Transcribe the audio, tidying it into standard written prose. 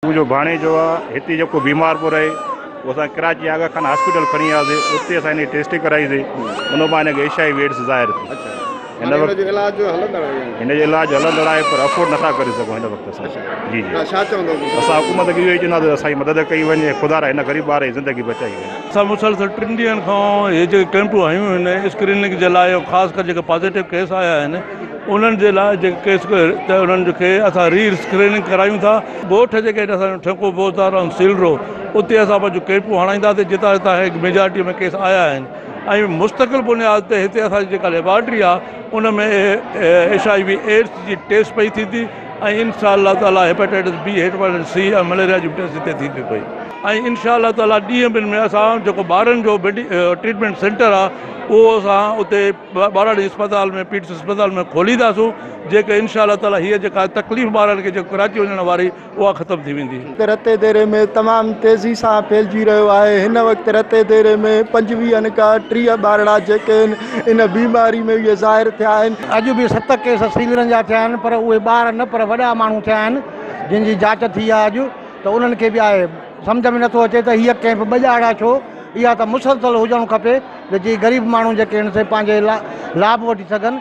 منهنجو ڀاڻيجو آ هتي جيڪو بيمار پيو رهي اهو اسان ڪراچي آغا خان هاسپيٽل کڻي آياسي اتي اسان هن جي ٽيسٽ ڪرائيسي ان بعد هن کي ايڇ I V AIDS ظاهر ٿي. هن وقت هن جو علاج هلندڙ آهي پر افورڊ نٿا ڪري سگهون هن وقت اسان. جي جي اسان حڪومت کي اهو ئي چونداسين اسان جي مدد ڪئي وڃي خدا را هن غريب ٻار جي زندگي بچائي وڃي. اسان مسلسل ٽن ڏينهن کان هي جيڪي ڪيمپون هنيون آهن اسڪريننگ جي لاء خاص ڪري جيڪي پازيٽو ڪيس آيا آهن انهن جي لاء جيڪي ڪيس ته انهن کي اسان ري اسڪريننگ ڪرايون ٿا. ڳوٺ جيڪي آهن اسان جو ٺيڪو بوزدار ۽ سيلرو اتي اسان پنهنجون ڪيمپون هڻائينداسين جتان جتان هي ميجارٽي ۾ ڪيس آيا آهن ۽ مستقل بنياد تي هتي اسان جي جيڪا ليبارٽري آهي ان ۾ ايڇ I V AIDS جي ٽيسٽ پئي ٿيندي ۽ انشاء الله تعالي hepatitis B hepatitis C ۽ malaria جي به ٽيسٽ هتي ٿيندي پئي ۽ انشاء الله تعالي ڏينهن ٻن ۾ اسان جيڪو ٻارن جو ٽريٽمينٽ سينٽر آهي اهو اسان اتي ٻاراڻي اسپتال ۾ پيٽس اسپتال ۾ کولينداسون جيڪي انشاء الله تعالي هيء جيڪا تڪليف ٻارن کي جيڪو ڪراچي وڃڻ واري اها ختم ٿي ويندي. رتي ديري ۾ تمام تيزي سان ڦهلجي رهيو آهي هن وقت رتي ديري ۾ پنجويهن کان 30 ٻارڙا جيڪي آهن ان بيماري ۾ اهي ظاهر ٿيا آهن. اڄ به 7 ڪيس سيلرن جا ٿيا آهن پر اهي ٻار نه پر وڏا ماڻهو ٿيا آهن جن جي جاچ ٿي آهي اڄ ته انهن کي به آهي سمجهه ۾ نٿو اچي ته هيء ڪئمپ ٻه ڏهاڙا ڇو اها ته مسلسل هجڻ کپي ته جيئن غريب ماڻهو جيڪي آهن سي پنهنجي لاڀ وٺي سگهن.